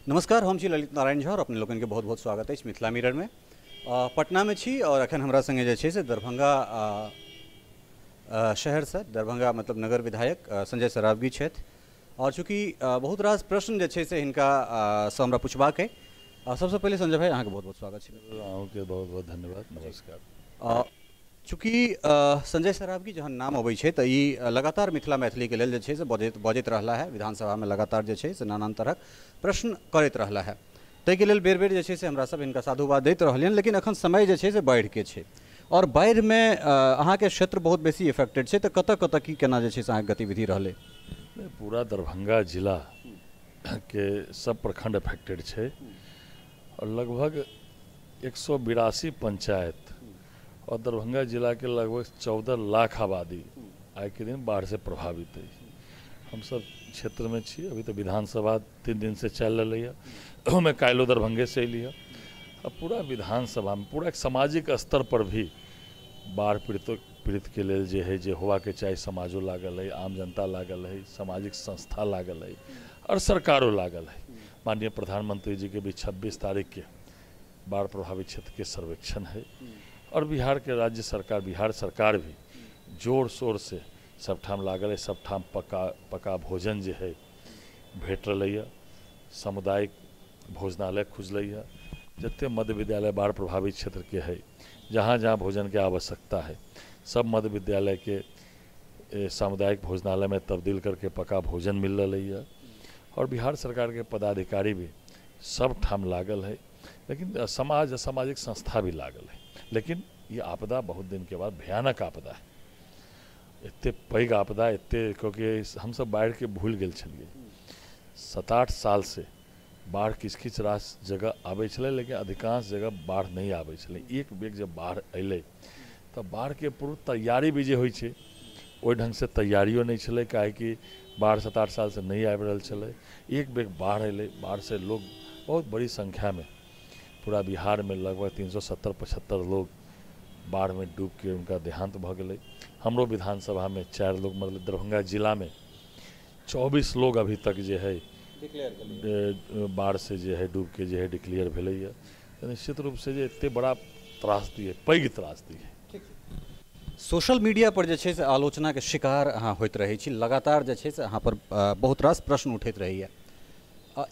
नमस्कार, हम छी ललित नारायण झा और अपने लोगन के बहुत बहुत स्वागत है मिथिला मिरर में। पटना में छी और अखन हमरा संगे जे छै से दरभंगा शहर से दरभंगा मतलब नगर विधायक संजय सरावगी छथि। और चूँकि बहुत रास प्रश्न जे छै से हिनका से हमरा पूछबाक है। सबसे पहले संजय भाई, अहाँके बहुत बहुत स्वागत छै। अहूँके बहुत बहुत धन्यवाद, नमस्कार। चूँकि संजय सरावगी जहन नाम अबै छै तऽ ई लगातार मिथिला मैथिलीके लेल जे छै से बजैत रहला है। विधानसभामे लगातार जे छै से नानान तरहक प्रश्न करैत रहला है, ताहिके लेल बेर बेर जे छै से हमरा सब हिनका साधुवाद दैत रहलियनि। लेकिन अखन समय जे छै से बाढ़िके छै और बाढ़िमे अहाँके क्षेत्र बहुत बेसी इफेक्टेड छै, तऽ कतऽ कतऽ की केना जे छै से अहाँके गतिविधि रहलै? पूरा दरभंगा जिला के सब प्रखंड इफेक्टेड छै और लगभग 182 पंचायत और दरभंगा जिला के लगभग 14 लाख आबादी आइ के दिन बाढ़ से प्रभावित है। हम सब क्षेत्र में छी। अभी तो विधानसभा 3 दिन से चल रही है, ओहिमे काल्हिओ दरभंगे से अयली है। अब पूरा विधानसभा में पूरा एक सामाजिक स्तर पर भी बाढ़ पीड़ित के लेल जे है जे होबाके चाही, समाजो लागल है, आम जनता लागल है, सामाजिक संस्था लागल है और सरकारो लागल है। माननीय प्रधानमंत्री जी के भी 26 तारीख के बाढ़ प्रभावित क्षेत्र के सर्वेक्षण है और बिहार के राज्य सरकार, बिहार सरकार भी जोर शोर से सब ठाम लागल है। सब ठाम पका पका भोजन जे है भेट रही है, सामुदायिक भोजनालय खुजलै है। जते मध्य विद्यालय बाढ़ प्रभावित क्षेत्र के है, जहाँ जहाँ भोजन के आवश्यकता है, सब मध्य विद्यालय के सामुदायिक भोजनालय में तब्दील करके पका भोजन मिल रही है। और बिहार सरकार के पदाधिकारी भी सब ठाम लागल है, लेकिन समाज सामाजिक संस्था भी लागल है। लेकिन ये आपदा बहुत दिन के बाद भयानक आपदा है, एते पैघ आपदा, एते, क्योंकि हम सब बाढ़ के भूल गेल छलियै। 7-8 साल से बाढ़ किछु किछु रास जगह आबै छलै, लेकिन अधिकांश जगह बाढ़ नहीं आबै छलै। एक बेर जब बाढ़ अयलै तऽ बाढ़के पूर्व तैयारी भी जे होइ छै ओहि ढङ्गसँ तैयारियो नहि छलै, काहेकि बाढ़ 7-8 सालसँ नहि आबि रहल छलै। एक बेर बाढ़ अयलै, बाढ़सँ लोग बहुत बड़ी संख्यामे पूरा बिहार में लगभग 370-75 लोग बाढ़ में डूब के उनका देहांत भऽ गेलै। हमरो विधानसभा में 4 लोग मरलै। दरभंगा जिला में 24 लोग अभी तक जे है बाढ़ से जे है डूब के जे है डिक्लेयर भेलैए। निश्चित रूप से जे एते बड़ा त्रासदी है, पैघ त्रासदी है। सोशल मीडिया पर जे छै से आलोचना के शिकार अहाँ होइत रहै छी, लगातार जे छै से अहाँ पर बहुत रास प्रश्न उठैत रहैए।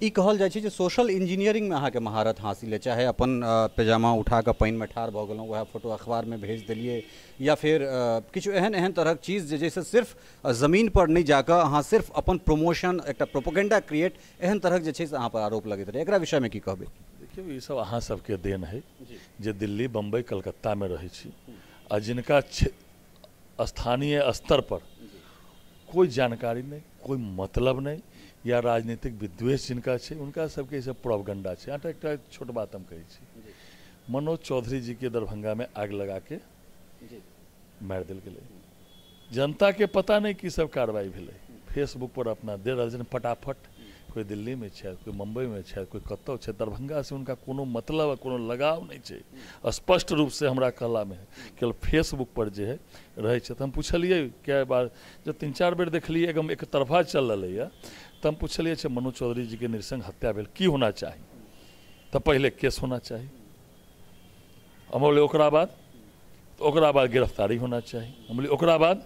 ई कहल जाइ छै जे सोशल इंजीनियरिंग में अहाँके महारत हासिल है, चाहे अपन पैजामा उठा कऽ पानिमे ठाढ़ भऽ गेलहुँ, वएह फोटो अखबारमे भेज देलियै, या फिर किछु एहन एहन तरहक चीज जे जाहिसँ सिर्फ जमीन पर नहि जाकऽ अहाँ सिर्फ अपन प्रमोशन, एकटा प्रोपोगेंडा क्रिएट, एहन तरहक जे छै से अहाँ पर आरोप लगैत रहै। एकरा विषयमे की कहबै? देखियौ, ई सब अहाँ सबके देन है जे दिल्ली, बम्बई, कलकत्तामे रहै छी आ जिनका स्थानीय स्तर पर कोई जानकारी नहीं, कोई मतलब नहीं, या राजनीतिक विद्वेष जिनका छै, उनका सबके ई सब प्रोपगंडा छै। अहाँके एकटा छोट बात हम कहै छी, मनोज चौधरी जी के दरभंगा में आगि लगा के मारि देल गेलै। जनता के पता नहीं की सब कार्रवाई भेलै। फेसबुक पर अपना दे रहल छथिन फटाफट, कोई दिल्ली में छै, कोई मुंबई में छै, कोई कतौ छै। दरभंगा से उनका कोनो मतलब, कोनो लगाव नहीं छै। स्पष्ट रूप से हमरा कहला में केवल फेसबुक पर जे है रहै छै। तऽ हम पुछलियै कए बार, जब 3-4 बेर देखलियै एकदम एक तरफा चल रहलै है, तऽ हम पुछलियै छै मनोज चौधरी जी के नृशंस हत्या भेल, की होना चाही? तऽ पहिले केस होना चाही। हम बोले ओकरा बाद, तऽ ओकरा बाद गिरफ्तारी होना चाही। हम बोले ओकरा बाद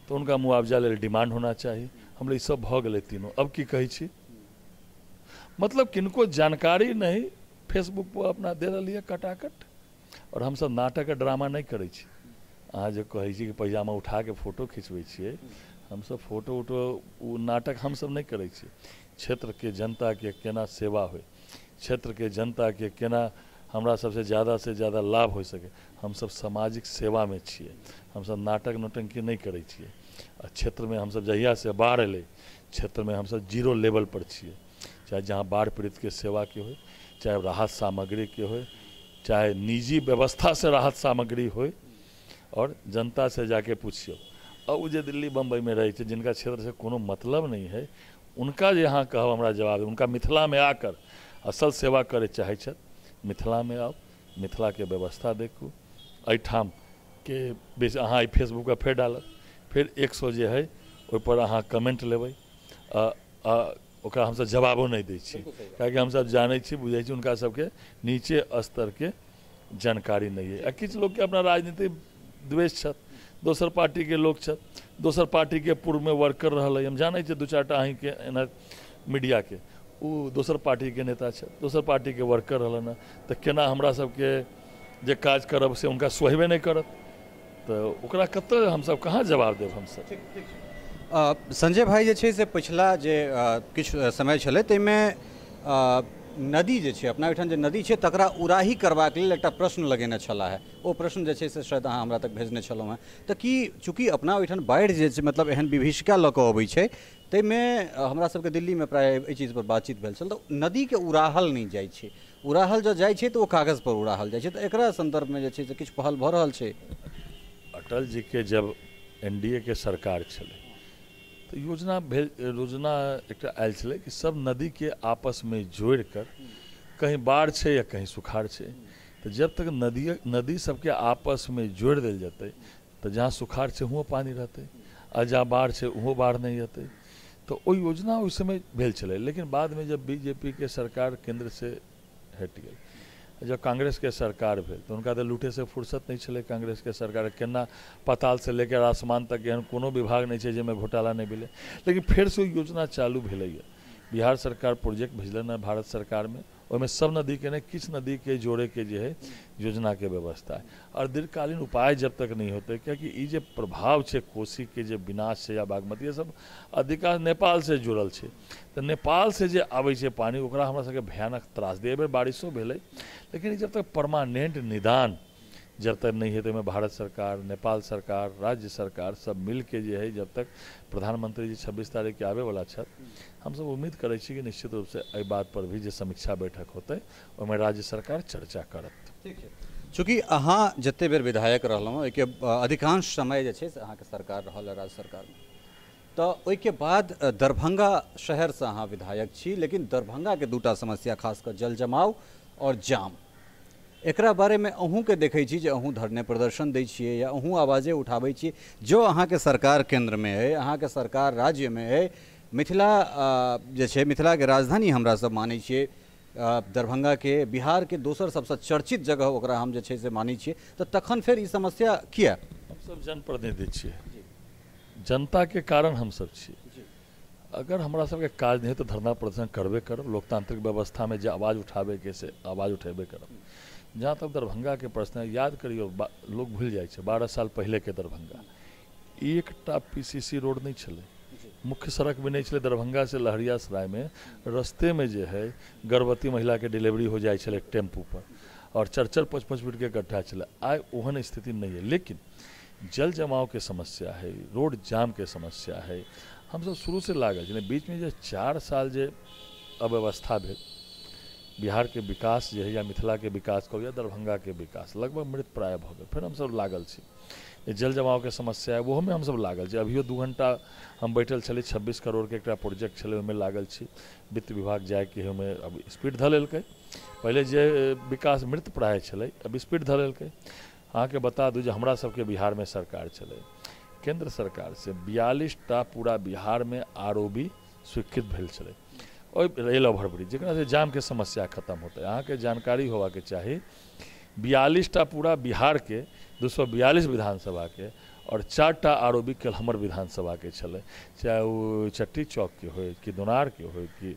तऽ उनका मुआवजा लेल डिमांड होना चाही। हम बोले ई सब भऽ गेलै तीनों, अब की कहै छी? मतलब किनको जानकारी नहीं, फेसबुक पर अपना दे रही है कटाकट। और हम सब नाटक ड्रामा नहीं करै छी। अहाँ जे कहै छी कि पैजामा उठा के फोटो खिंचबै छियै, हमसब फोटो उटो ओ नाटक हमसब नहीं करै छियै। क्षेत्र के जनता के केना सेवा होइ, क्षेत्र के जनता के केना हमरा सबसे ज़्यादा से ज़्यादा लाभ हो सके, हमसब सामाजिक सेवा में छियै। हमसब नाटक नौटंकी नहीं करै छियै। आ क्षेत्र में हमसब जहिया से बाढ़ अयलै, क्षेत्र में हमसब जीरो लेवल पर छियै। चाहे जहाँ बाढ़ पीड़ित के सेवा के हो, चाहे राहत सामग्री के हो, चाहे निजी व्यवस्था से राहत सामग्री हो, और जनता से जाके पूछियो। और उ जे दिल्ली बम्बई में रहै छै, जिनका क्षेत्र से कोनो मतलब नहीं है, उनका जे अहाँ कहब हमरा जवाब, उनका मिथिला में आकर असल सेवा करे चाहै छथि, मिथिला में आउ, मिथिला के व्यवस्था देखू। एहिठाम के बेस अहाँ एहि फेसबुक पर फेर डालब, फेर 100 जे है ओहिपर अहाँ कमेंट लेबै, ओकरा हमसब जवाबो नहि दै छी, कियाकि हमसब जानै छी बुझै छी हुनका सबके नीचे स्तरके जानकारी नहि है। आ किछु लोकके अपना राजनीतिक द्वेष छथि, दोसर पार्टीके लोक छथि, दोसर पार्टीके पूर्वमे वर्कर रहल है, हम जानै छी दू चारिटा अहीँके एना मीडियाके ओ दोसर पार्टीके नेता छथि, दोसर पार्टीके वर्कर रहलन हँ, तऽ केना हमरा सबके जे काज करब से हुनका सोहेबे नहि करत, तऽ ओकरा कतऽ हमसब कहाँ जवाब देब हमसब। संजय भाई जे छै से पछिला जे किछु समय छलै ताहिमे नदी जे छै अपना ओहिठाम जे नदी छै तकरा उड़ाही करबाक लेल एकटा प्रश्न लगेने छलाह है, ओ प्रश्न जे छै से शायद अहाँ हमरा तक भेजने छलहुँ हेँ। तऽ की चूँकि अपना ओहिठाम बाढ़ि जे छै मतलब एहन विभीषिका लऽ कऽ अबै छै ताहिमे हमरा सबके दिल्लीमे प्रायः एहि चीजपर बातचीत भेल छल, तऽ नदीके उड़ाहल नहि जाइ छै, उड़ाहल जँ जाइ छै तऽ ओ कागजपर उड़ाहल जाइ छै, तऽ एकरा सन्दर्भमे जे छै से किछु पहल भऽ रहल छै? अटल जीके जब एनडीए के सरकार छलै तऽ योजना भेल, योजना एकटा आयल छलै कि सब नदीके आपसमे जोड़ि कर कहीं बाढ़ छै या कहीं सुखाड़ छै, तऽ जब तक नदी सबके आपसमे जोड़ि देल जेतै तऽ जहाँ सुखाड़ छै हुओं पानि रहतै आ जहाँ बाढ़ छै उहो बाढ़ नहि एतै। तऽ ओ योजना ओहि समय भेल छलै, लेकिन बादमे जब बीजेपीके सरकार केन्द्रसँ हटि गेल, जब कांग्रेसके सरकार भेल तऽ हुनका तऽ लूटेसँ फुर्सत नहि छलै। कांग्रेसके सरकार केना पातालसँ लेकर आसमान तक एहन कोनो विभाग नहि छै जाहिमे घोटाला नहि भेलै, लेकिन फेरसँ ओ योजना चालू भेलैए। बिहार सरकार प्रोजेक्ट भेजलनि हँ भारत सरकारमे, ओहिमे सब नदीके नहि किछु नदीके जोड़ेके जे है योजनाके व्यवस्था है। और दीर्घकालीन उपाय जब तक नहि होतै, कियाकि ई जे प्रभाव छै कोसीके जे विनाश छै या बागमती सब अधिकांश नेपालसँ जुड़ल छै, तऽ नेपालसँ जे आबै छै पानि ओकरा हमरा सबके भयानक त्रासदी। एहि बेर बारिशो भेलै, लेकिन ई जब तक परमानेंट निदान जब तक नहि हेतै, ओहिमे भारत सरकार, नेपाल सरकार, राज्य सरकार सब मिलके जे है जब तक प्रधानमंत्री जी 26 तारीखके आबैवला छथि, हमसब उम्मीद करै छी कि निश्चित रूपसँ एहि बात पर भी जे समीक्षा बैठक होतै ओहिमे राज्य सरकार चर्चा करत। ठीक छै, चूँकि अहाँ जते बेर विधायक रहलहुँ ओहिके अधिकांश समय जे छै से अहाँके सरकार रहल है राज्य सरकारमे, तऽ ओहिके बाद दरभंगा शहरसँ अहाँ विधायक छी, लेकिन दरभंगाके दूटा समस्या खास कऽ जल जमाव आओर जाम, एकरा बारेमे अहूँके देखै छी जे अहूँ धरने प्रदर्शन दै छियै या अहूँ आवाजे उठाबै छियै। जो अहाँके सरकार केन्द्रमे अइ, अहाँके सरकार राज्यमे अइ, मिथिला जे छै मिथिलाके राजधानी हमरा सब मानै छियै, दरभंगाके बिहारके दोसर सबसँ चर्चित जगह ओकरा हम जे छै से मानै छियै, तऽ तखन फेर ई समस्या किया? हमसब जनप्रतिनिधि छियै, जनताके कारण हमसब छियै। अगर हमरा सबके काज नहि तऽ धरना प्रदर्शन करबे करब, लोकतांत्रिक व्यवस्थामे जे आवाज उठाबैके से आवाज उठेबे करब। जहाँ तक दरभंगाके प्रश्न है, याद करियौ लोग भूलि जाइ छै 12 साल पहिलेके दरभंगा एकटा पीसीसी रोड नहि छलै, मुख्य सड़क भी नहि छलै। दरभंगासँ लहरियासरायमे रस्तेमे जे है गर्भवती महिलाके डिलीवरी हो जाइ छलै टेम्पू पर, और 4-4, 5-5 फीटके गड्ढा छलै। आइ ओहन स्थिति नहि है, लेकिन जल जमावके समस्या है, रोड जामके समस्या है, हमसब शुरूसँ लागल छलै। बीचमे जे 4 साल जे अव्यवस्था भेल, बिहारके विकास जे है या मिथिलाके विकास कहू या दरभंगाके विकास लगभग मृत प्राय भऽ गेल। फेर हमसब लागल छी, जल जमावके समस्या है ओहोमे हमसब लागल छी। अभियो 2 घंटा हम बैठल छली, 26 करोड़के एकटा प्रोजेक्ट छलै ओहिमे लागल छी। वित्त विभाग जाइके है ओहिमे अब स्पीड धऽ लेलकै, पहिले जे विकास मृत प्राय छलै अब स्पीड धऽ लेलकै। अहाँके बता दू जे हमरा सबके बिहारमे सरकार छलै, केन्द्र सरकार से 42टा पूरा बिहारमे ROB स्वीकृत भेल छलै, ओहि रेल ओवरब्रिज जकरा से जामके समस्या खत्म होतै। अहाँके जानकारी होबाके चाही 42टा पूरा बिहारके 242 विधानसभाके और 4टा ROB कल हमर विधानसभाके छलै, चाहे ओ चट्टी चौकके होय कि दोनारके होय कि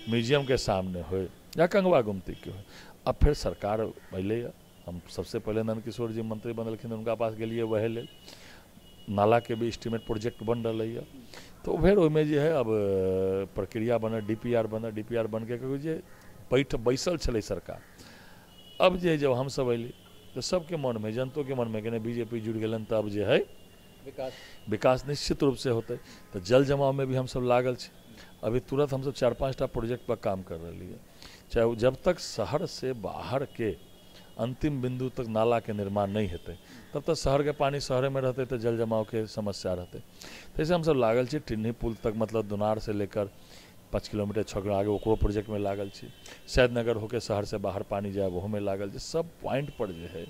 म्यूजियमके सामने होय या कंगवा गुमतीके होय। अब फेर सरकार अयलैए, हम सबसे पहिले नंदकिशोर जी मंत्री बनलखिन, हुनका पास गेलियै वएह लेल नालाके भी एस्टीमेट प्रोजेक्ट बन रहलैए, तो फेर ओहिमे जे है अब प्रक्रिया बनल, DPR बनल, DPR बनके कहू जे बैसल छलै सरकार। अब जे है जब हमसब अयली तऽ सबके मनमे, जनतोके मनमे कि नहि बीजेपी जुड़ि गेलनि तऽ अब जे है विकास निश्चित रूपसँ होतै। तऽ जल जमावमे भी हमसब लागल छी, अभी तुरंत हमसब 4-5टा प्रोजेक्ट पर काम कर रहलियै। चाहे जब तक शहर से बाहर के अंतिम बिंदु तक नाला के निर्माण नहीं हेतै तब तक शहर के पानी शहरे में रहतै, तऽ जल जमाव के समस्या रहतै। तैसे हमसब लागल छी टिन्ही पुल तक, मतलब दोनार से लेकर 5 किलोमीटर 6 किलोमीटर आगे ओकरो प्रोजेक्टमे लागल छी, सैदनगर होके शहर से बाहर पानी जाए ओहोमे लागल छी। सब पॉइंट पर जे है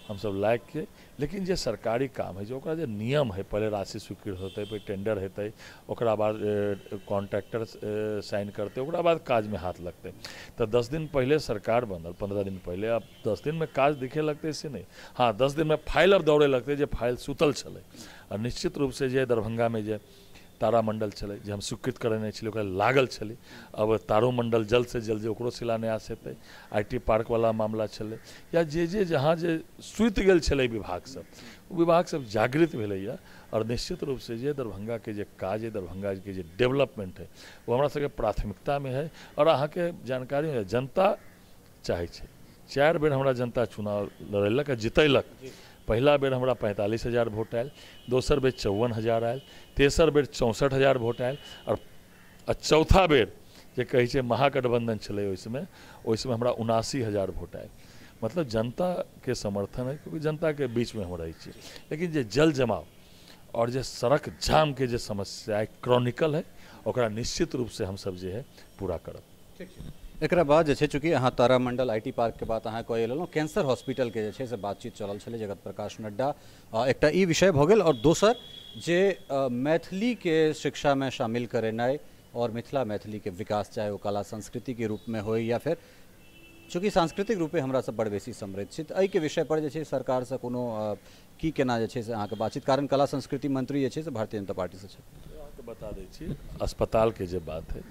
हमसब लागि के, लेकिन जे सरकारी काम है जे ओकरा जे नियम है, पहले राशि स्वीकृत होतै, फिर टेंडर हेतै, ओकरा बाद कॉन्ट्रैक्टर साइन करतै, ओकरा बाद काजमे हाथ लगतै। तऽ 10 दिन पहिले सरकार बनल, 15 दिन पहिले, आब 10 दिनमे काज दिखे लगतै से नहि। हाँ, 10 दिनमे फाइल अब दौड़े लगतै जे फाइल सुतल छलै। आ निश्चित रूपसँ जे दरभंगामे जे तारामंडल छलै जे हम स्वीकृत करेने छलियै, ओकरा लागल छलै, अब तारोमंडल जल्द से जल्द जे ओकरो शिलान्यास हेतै। IT park वाला मामला छलै, या जे जे जहाँ जे सुति गेल छलै विभाग सब, ओ विभाग सब जागृत भेलैया। और निश्चित रूप से जे दरभंगा के जे काज है, दरभंगा के जे डेवलपमेंट है, वो हमरा सबके प्राथमिकता में है। और अहाँके जानकारी है, जनता चाहै छै, 4 बेर हमरा जनता चुनाव लड़ेलक आ जितैलक। पहिला बेर हमरा 45,000 वोट आयल, दोसर बेर 54,000 आयल, तेसर बेर 64,000 वोट आयल, और चौथा बेर जे कहै छै महागठबंधन छलै ओहि समय, ओहि समय हमरा 79,000 वोट आयल। मतलब जनताके समर्थन है, क्योंकि जनताके बीचमे हम रहै छी। लेकिन जे जल जमाव और जे सड़क जामके जे समस्या है, क्रॉनिकल है, ओकरा निश्चित रूपसँ हमसब जे है पूरा करब। ठीक छै। एकरा बाद जे छै, चूँकि अहाँ तारामंडल IT park के बात अहाँ कऽ लेलहुँ, कैंसर हॉस्पिटल के जे छै से बातचीत चलल छलै जगत प्रकाश नड्डा, एकटा ई विषय भऽ गेल। और दोसर जे मैथिली के शिक्षामे शामिल करेनाइ और मिथिला मैथिली के विकास, चाहे ओ कला संस्कृति के रूपमे होइ या फिर चूँकि सांस्कृतिक रूपे हमरा सब बड़ बेसी समृद्ध छी, तऽ एहिके विषय पर जे छै सरकारसँ कोनो की केना जे छै से अहाँके बातचीत, कारण कला संस्कृति मंत्री जे छै से भारतीय जनता पार्टीसँ छथि। अहाँके बता दै छी, अस्पतालके जे बात है,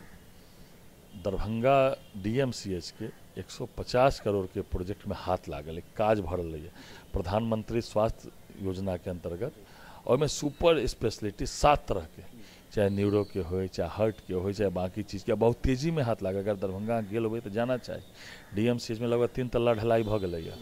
दरभंगा DMCH के 150 करोड़ के प्रोजेक्ट में हाथ लागल, काज भऽ रहलै है प्रधानमंत्री स्वास्थ्य योजना के अंतर्गत। ओहिमे सुपर स्पेशलिटी 7 तरह के, चाहे न्यूरो के होय, चाहे हार्ट के होय, चाहे बाकी चीज़ के, बहुत तेजी में हाथ लागल। अगर दरभंगा गेल होबै तऽ जाना चाही। DMCH में लगभग 3 तल्ला ढलाई भऽ गेलैए,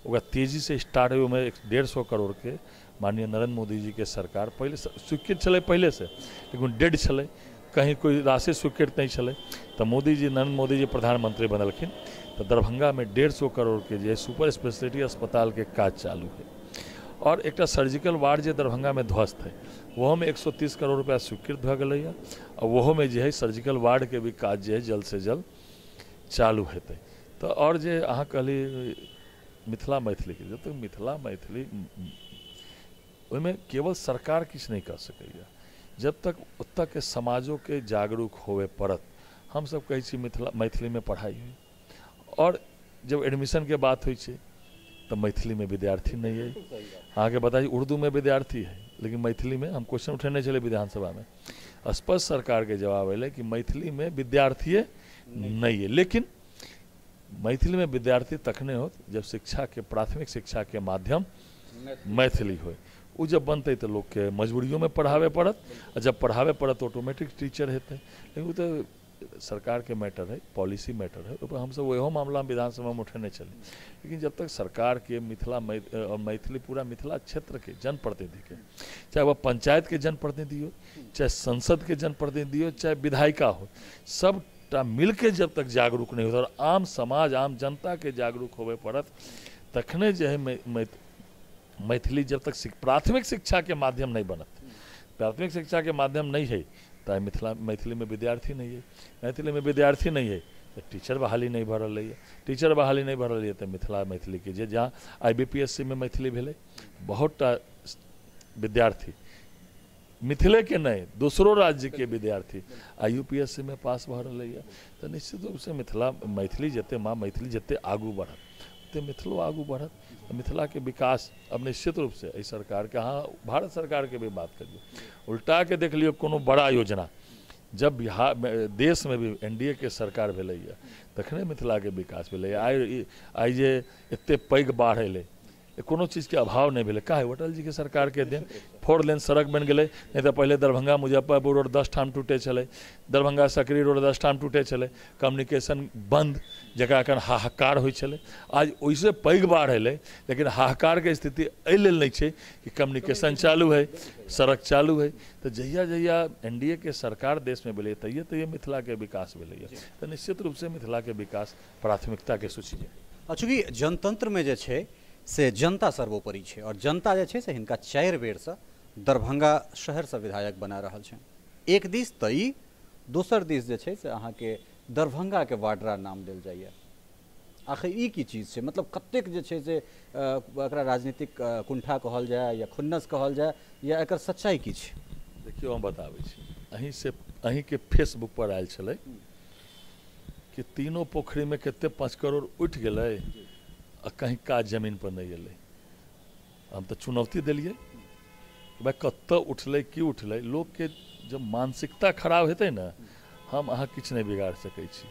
ओकरा तेजी से स्टार्ट होइ। ओहिमे 150 करोड़ के माननीय नरेंद्र मोदी जी के सरकार पहिले स्वीकृत छलै, पहिले से, लेकिन डेड छलै, कहीं कोई राशि स्वीकृत नहीं छलै। तऽ मोदी जी, नरेंद्र मोदी जी प्रधानमंत्री बनलखिन तऽ दरभंगा में 150 करोड़ के जे सुपर स्पेशलिटी अस्पताल के काज चालू है। और एकटा सर्जिकल वार्ड जे दरभंगा में ध्वस्त है, ओहोमे 130 करोड़ रुपया स्वीकृत भऽ गेलैए, आ ओहोमे जे है सर्जिकल वार्ड के भी काज जे है जल्द से जल्द चालू हेतै। तऽ और जे अहाँ कहली मिथिला मैथिलीके, जब तक मिथिला मैथिली ओहिमे केवल सरकार किछु नहि कऽ सकैए, जब तक ओतऽ के समाजोके जागरूक होबे पड़त। हमसब कहै छी मिथिला मैथिलीमे पढ़ाइ होइ, और जब एडमिशनके बात होइ छै तऽ मैथिलीमे विद्यार्थी नहि अइ। अहाँके बता, उर्दूमे विद्यार्थी है, लेकिन मैथिलीमे हम क्वेश्चन उठेने छलै विधानसभामे, स्पष्ट सरकारके जवाब अयलै कि मैथिलीमे विद्यार्थिए नहि अइ। लेकिन मैथिलीमे विद्यार्थी तखने होत जब शिक्षाके, प्राथमिक शिक्षाके माध्यम मैथिली होइ। ओ जब बनतै तऽ लोकके मजबूरियोमे पढ़ाबे पड़त, आ जब पढ़ाबे पड़त ऑटोमेटिक टीचर हेतै। लेकिन ओ तऽ सरकारके मैटर है, पॉलिसी मैटर है, ओहिपर हमसब ओहो मामलामे विधानसभामे उठेने छली। लेकिन जब तक सरकारके मिथिला मैथिली पूरा मिथिला क्षेत्रके जनप्रतिनिधिके, चाहे वह पंचायतके जनप्रतिनिधि हो, चाहे संसदके जनप्रतिनिधि हो, चाहे विधायिका हो, सबटा मिलके जब तक जागरूक नहि होत और आम समाज, आम जनताके जागरूक होबे पड़त, तखने जे है मैथिली जब तक प्राथमिक शिक्षा के माध्यम नहीं बनत, प्राथमिक शिक्षा के माध्यम नहीं है, तो मिथिला मैथिली में विद्यार्थी नहीं है, मैथिली में विद्यार्थी नहीं है तो टीचर बहाली नहीं भऽ रहलै है, टीचर बहाली नहीं भऽ रहलै है तऽ मिथिला मैथिली के जे जहाँ IBPSC में मैथिली भेलै, बहुत टा विद्यार्थी मिथिले के नहीं दोसरो राज्य के विद्यार्थी IUPSC में पास भऽ रहलै है। तऽ निश्चित रूपसँ मिथिला मैथिली जते, माँ मैथिली जते आगू बढ़त ओते मिथिलो आगू बढ़त। मिथिलाके विकास अब निश्चित रूपसँ एहि सरकारके, अहाँ भारत सरकारके भी बात करियौ, उल्टा के देख लियौ कोनो बड़ा योजना जब बिहार देशमे भी NDA के सरकार भेलैए तखने मिथिलाके विकास भेलैए। आइ जे एते पैघ बाढ़ि अयलै, कोनो चीजके अभाव नहि भेलै, काहे अटल जीके सरकारके देन 4 लेन सड़क बनि गेलै। नहि तऽ पहिले दरभंगा मुजफ्फरपुर रोड 10 ठाम टूटे छलै, दरभंगा सकरी रोड 10 ठाम टूटे छलै, कम्युनिकेशन बंद, जकरा कारण हाहाकार होइ छलै। आज ओहिसँ पैघ बाढ़ि अयलै, लेकिन हाहाकारके स्थिति एहि लेल नहि छै कि कम्युनिकेशन चालू है, सड़क चालू है। तऽ जहिया जहिया NDA के सरकार देशमे भेलै तहिये तहिये मिथिलाके विकास भेलैए। तऽ निश्चित रूपसँ मिथिलाके विकास प्राथमिकताके सूचीमे। चूँकि जनतंत्रमे जे छै से जनता सर्वोपरि छै, और जनता जे छै से हिनका 4 बेरसँ दरभंगा शहरसँ विधायक बना रहल छनि। एक दिस तऽ ई, दोसर दिस जे छै से अहाँके दरभंगाके वाड्रा नाम देल जाइए। आखिर ई की चीज़ छै, मतलब कतेक जे छै से एकरा राजनीतिक कुंठा कहल जाय या खुन्नस कहल जाय या एकर सच्चाई की छै? देखियौ हम बताबै छी, अहीँसँ अहीँके फेसबुक पर आयल छलै कि तीनों पोखरिमे कते 5 करोड़ उठि गेलै आ कहीं काज जमीन पर नहि गेलै। हम तऽ चुनौती देलियै भाई कतऽ उठलै की उठलै। लोकके जब मानसिकता खराब हेतै ने, हम अहाँ किछु नहि बिगाड़ सकै छी।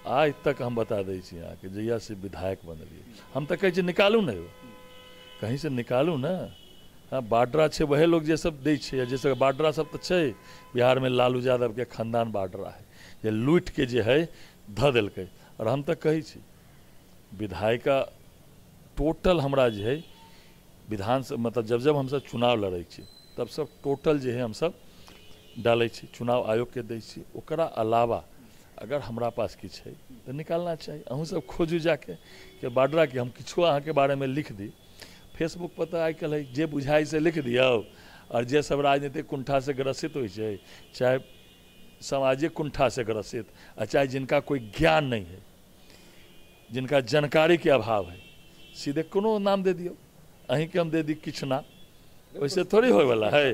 आइ तक हम बता दै छी अहाँके, जहियासँ विधायक बनलियै हम तऽ कहै छी निकालू ने, यौ कहीँसँ निकालू ने। हाँ, बाड्रा छै वएह लोग जे सब दै छै, जैसे बाड्रा सब तऽ छै बिहारमे, लालू यादवके खानदान बाड्रा है जे लूटिके जे है धऽ देलकै। आओर हम तऽ कहै छी विधायिका टोटल हमरा जे है विधान मतलब जब जब हमसब चुनाव लड़ै छी तब सब टोटल जे है हमसब डालै छी, चुनाव आयोगके दै छी। ओकरा अलावा अगर हमरा पास किछु है तऽ निकालना चाही। अहूँ सब खोजू जाके कि बाड्राके हम किछो अहाँके बारेमे लिख दी। फेसबुक पर तऽ आइ काल्हि है जे बुझाइ से लिख दियौ, आओर जे सब राजनीतिक कुंठासँ ग्रसित होइ छै, चाहे सामाजिक कुंठासँ ग्रसित, आ चाहे जिनका कोई ज्ञान नहीं है, जिनका जानकारीके अभाव है, सीधे कोनो नाम दे दियौ। अहीँके हम दे दी किछु नाम, वैसे थोड़ी होयवला है।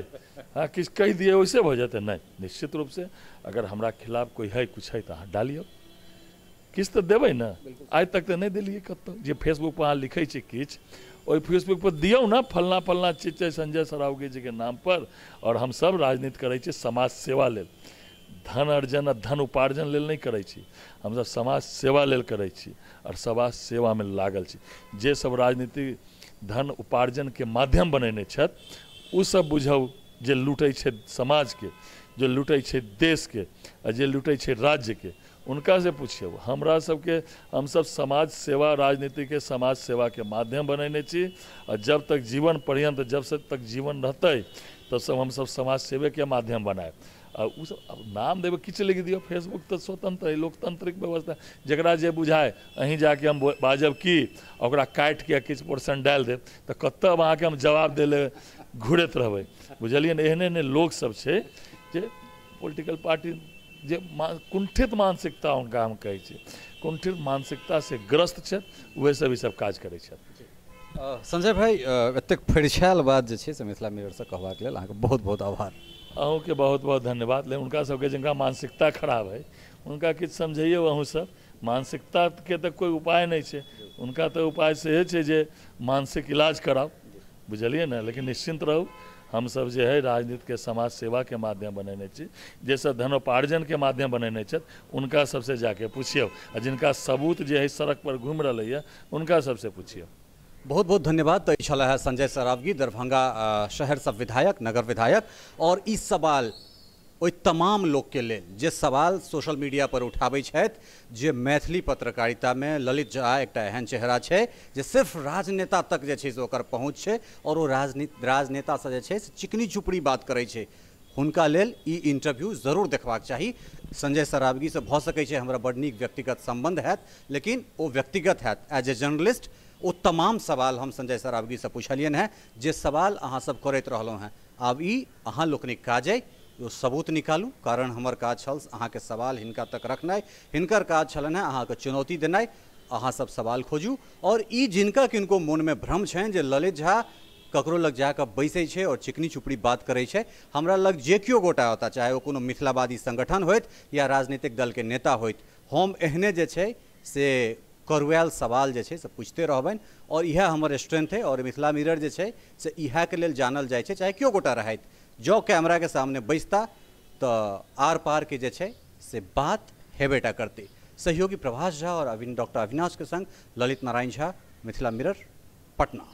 हाँ, किछु कहि दिए वैसे भऽ जेतै? नहि, निश्चित रूपसँ अगर हमरा खिलाफ कोइ है कुछ है तऽ अहाँ डालियौ, किछु तऽ देबै ने। आइ तक तऽ नहि देलियै कतहु। जे फेसबुक पर अहाँ लिखै छी किछु, ओहि फेसबुक पर दियौ ने फलना फलना चीज छै संजय सरावगी जीके नाम पर। आओर हमसब राजनीति करै छी समाज सेवा लेल, धन अर्जन आ धन उपार्जन लेल नहि करै छी। हमसब समाज सेवा लेल करै छी आओर समाज सेवामे लागल छी। जे सब राजनीति धन उपार्जनके माध्यम बनेने छथि ओ सब बुझौ जे लूटै छै समाजके, जे लूटै छै देशके, आ जे लूटै छै राज्यके, उनका से पुछियौ। हमरा सबके हमसब समाज सेवा राजनीतिके समाज सेवाके माध्यम बनेने छी, आ जब तक जीवन पर्यंत, जब तक जीवन रहतै तब सब हमसब समाज सेवेके माध्यम बनायब। आ ओ सब नाम देबै किछु लिख दियौ। फेसबुक तऽ स्वतंत्र है, लोकतांत्रिक व्यवस्था, जकरा जे बुझाय अहीं जाके हम बाजब की ओकरा काटिके किछु पोर्शन डालि देब तऽ कतऽ अहाँके हम जवाब दै लए घुरैत रहबै, बुझलियै ने। एहने एहने लोक सब छै जे पोलिटिकल पार्टी जे कुंठित मानसिकता, हुनका हम कहै छी कुंठित मानसिकतासँ ग्रस्त छथि, उएह सब ई सब काज करै छथि। संजय भाई, एतेक फरिछायल बात जे छै से मिथिला मिररसँ कहबाक लेल अहाँके बहुत बहुत आभार। अहूँके बहुत बहुत धन्यवाद। लेकिन हुनका सबके जिनका मानसिकता खराब है उनका किछु समझैयौ अहूँ सब। मानसिकताके तऽ कोइ उपाय नहि छै, उनका तऽ उपाय सेहे छै जे मानसिक इलाज कराउ, बुझलियै ने। लेकिन निश्चिन्त रहू, हमसब जे है राजनीतिके समाज सेवाके माध्यम बनेने छी। जे सब धनोपार्जनके माध्यम बनेने छथि उनका सबसे जाके पुछियौ, आ जिनका सबूत जे है सड़क पर घुमि रहलै उनका सबसे पुछियौ। बहुत बहुत धन्यवाद। तऽ छल है संजय सरावगी, दरभंगा शहरसँ विधायक, नगर विधायक। और ई सवाल ओहि तमाम लोकके लेल जे सवाल सोशल मीडिया पर उठाबै छथि जे मैथिली पत्रकारितामे ललित झा एकटा एहन चेहरा छै जे सिर्फ राजनेता तक जे छै से ओकर पहुँच छै, और ओ राजनेतासँ जे छै से चिकनी चुपड़ी बात करै छै, हुनका लेल ई इंटरव्यू जरूर देखबाक चाही। संजय सरावगीसँ भऽ सकै छै हमरा बड़ नीक व्यक्तिगत सम्बन्ध हैत, लेकिन ओ व्यक्तिगत हैत। एज ए जर्नलिस्ट ओ तमाम सवाल हम संजय सरावगीसँ पुछलियनि हेँ जे सवाल अहाँ सब करैत रहलहुँ हेँ। आब ई अहाँ लोकनिक काज अइ, ओ सबूत निकालू, कारण हमर काज छल अहाँके सवाल हिनका तक रखनाइ, हिनकर काज छलनि हेँ अहाँके चुनौती देनाइ। अहाँ सब सवाल खोजू। और ई जिनका किनको मोनमे भ्रम छनि जे ललित झा ककरो लग जाकऽ बैसै छै और चिकनी चुपड़ी बात करै छै, हमरा लग जे केओ गोटा होता, चाहे ओ कोनो मिथिलावादी संगठन होइत या राजनीतिक दलके नेता होइत, हम एहने जे छै से करुआयल सवाल जे छै से पूछते रहबनि, और इएह हमर स्ट्रेंथ है। और मिथिला मिरर जे छै से इएहके लेल जानल जाइ छै, चाहे केओ गोटा रहथि, जँ कैमराके सामने बैसता तऽ आर पारके जे छै से बात हेबेटा करतै। सहयोगी प्रभाष झा और डॉक्टर अविनाशके संग ललित नारायण झा, मिथिला मिरर, पटना।